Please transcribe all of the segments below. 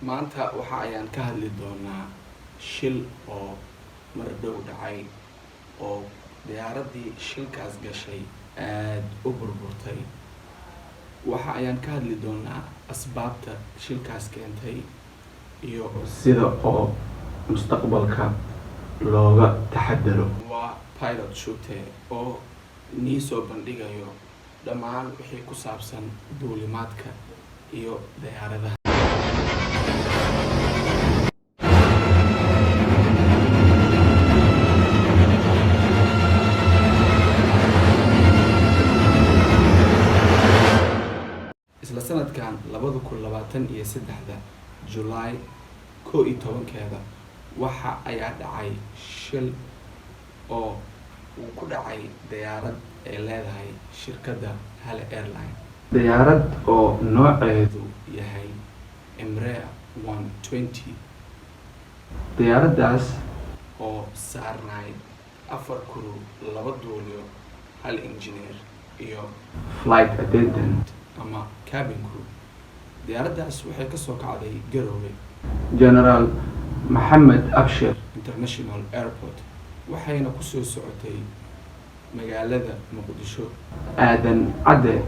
Maanta waxa ayaan ka hadli doonaa shil oo mar dhow dhacay oo diyaaraddii shilkaas gashay aada u burburtay. Waxa ayaan ka hadli doonaa asbaabta shilkaas keentay iyo sida oo mustaqbalka looga taxadaro. Waa Pilot Shute oo nii soo bandhigayo dhammaan wixii ku saabsan duulimaadka iyo diyaaradaha. Isla sanadkan 2023-da, July 11-keeda, waxa ayaa dhacay shil oo uu ku dhacay diyaarad ay leedahay shirkadda Hale Airline, diyaarad oo nooceedu yahay Embraer 120. Diyaaraddaas oo saarnayd afar crew, laba duuliyo, hal engineer iyo flight attendant ama cabin crew. Diyaaraddaas waxay kasoo kacday Garowe General Maxamed Abshir International Airport, waxayna kusoo socotay magaalada Muqdisho Aadan Cadde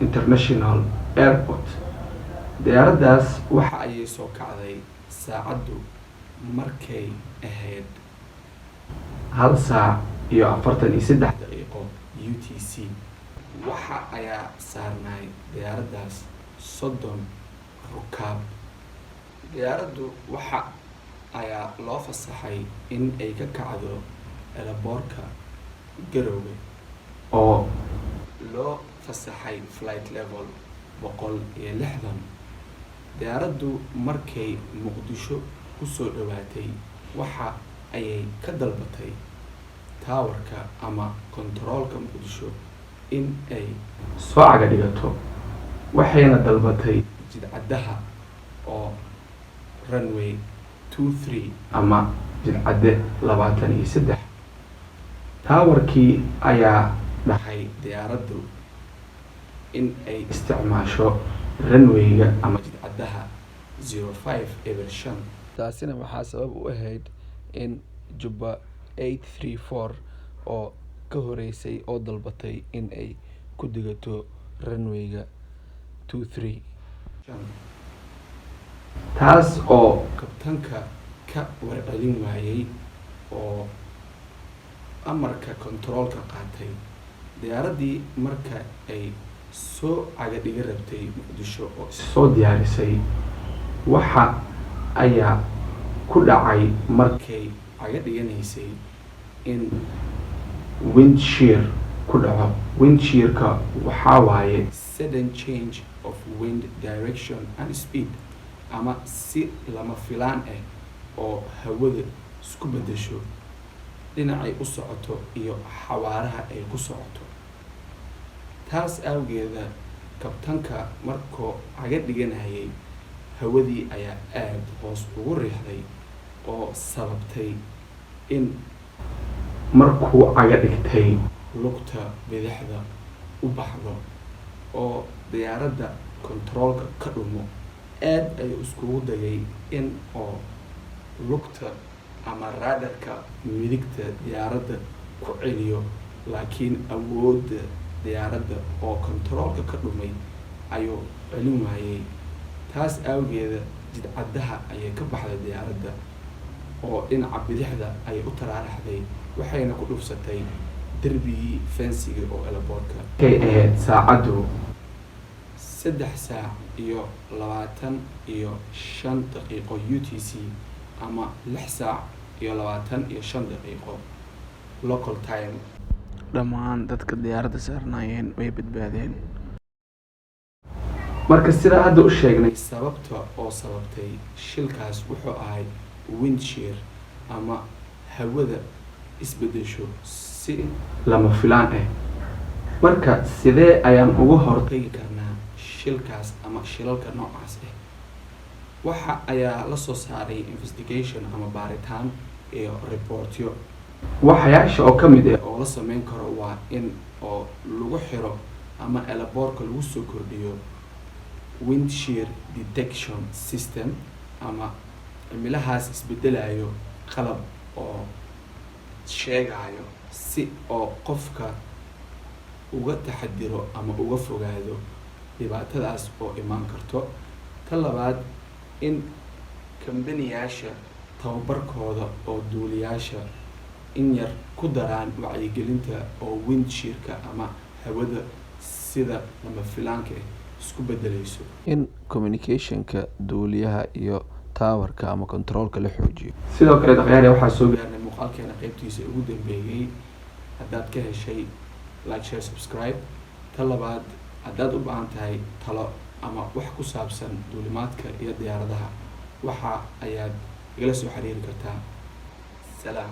International Airport. Diyaaraddaas waxa ayay soo kacday saacaddu markay ahayd 1 saac iyo 43 daqiiqo UTC. Waxa ayaa saarnaay diyaaraddaas 30 rukaab. Diyaaraddu waxa ayaa loo fasaxay in ay ka kacdo airport-ka Garowe oo loo fasaxay flight level 160. Diyaaraddu markay Muqdisho kusoo dhawaatay, waxa ayay ka dalbatay tower-ka ama kontaroolka Muqdisho in ay soo caga dhigato, waxayna dalbatay jidcaddaha oo runway 23 ama jidcadde 23. Tower-kii ayaa dhahay diyaaraddu in ay isticmaasho runway-ga ama jidcaddaha 05 eber 5. Taasina waxaa sabab u ahayd in Jubba 834 oo ka horeysay oo dalbatay in ay ku degato runway-ga 23, taas oo kabtanka ka warcelin waayay oo amarka kontaroolka qaatay. Diyaaraddii marka ay soo caga dhiga rabtay Muqdisho oo soo diyaarisay, waxa ayaa ku dhacay markay caga dhiganaysay in wind shear ku dhaco. Wind shear-ka waxaa waaye sudden change of wind direction and speed, ama si lama filaan ah oo hawada isku beddesho dhinacay u socoto iyo xawaaraha ay ku socoto. Taas awgeeda kabtanka markuu caga dhiganayay, hawadii ayaa aada hoos ugu riixday oo sababtay in markuu caga dhigtay lugta bidixda u baxdo oo diyaaradda kontaroolka ka dhumo. Aad ayuu iskugu dayay in oo lugta ama rudder-ka midigta diyaaradda ku celiyo, laakiin awoodda diyaaradda oo kontaroolka ka dhumay ayuu celin waayey. Taas awgeeda jidcaddaha ayay ka baxday diyaaradda oo dhinaca bidixda ayay u taraaraxday, waxayna ku dhufsatay derbigii fence-iga oo airport-ka. Markay ahayd saacaddu 3 saac iyo 25 daqiiqo UTC ama 6 saac iyo 25 daqiiqo local time, dhammaan dadka diyaaradda saarnaayeen way badbaadeen. Marka sidaa hadda u sheegnay, sababta oo sababtay shilkaas wuxuu ahay wind shear ama hawada isbedesho si lama filaan ah. Marka sidee ayaan uga hortagi karnaa shilkaas ama shilalka noocaas ah? Waxa ayaa la soo saaray investigation ama baaritaan iyo report-yo. Waxyaasha oo ka mid ah oo la sameyn karo waa in oo lagu xiro ama airport-ka lagu soo kordhiyo Wind shear detection system ama cimilahaas isbedelayo qalab oo sheegayo, si oo qofka uga taxadiro ama uga fogaado dhibaatadaas oo imaan karto. Ta labaad, in kambaniyaasha tababarkooda oo duuliyaasha in yar ku daraan wacyigelinta oo wind shearka ama hawada sida lama filaanka ah isku bedeleyso, in communicationka duuliyaha iyo towerka ama controlka la xoojiyo. Sidoo kale, akhyaari, waxaa soo gaarnay muuqaalkeena qeybtiisa ugu dambeeyey. Haddaad ka heshay, like, share, subscribe. Ta labaad, haddaad u baahan tahay talo ama wax ku saabsan duulimaadka iyo diyaaradaha, waxa ayaad igala soo xiriiri kartaa. Salaam.